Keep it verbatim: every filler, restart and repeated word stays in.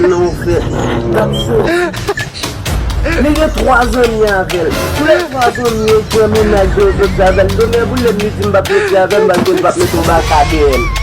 Nan yon fèt. Gad sa. Li gen twa zanmi avè l. Tou lè twa zanmi yo gen mennaj yo, yo sòti avè l. Done boulem li di m p ap sòti avè l paske l p ap mete yon baka dèyè l.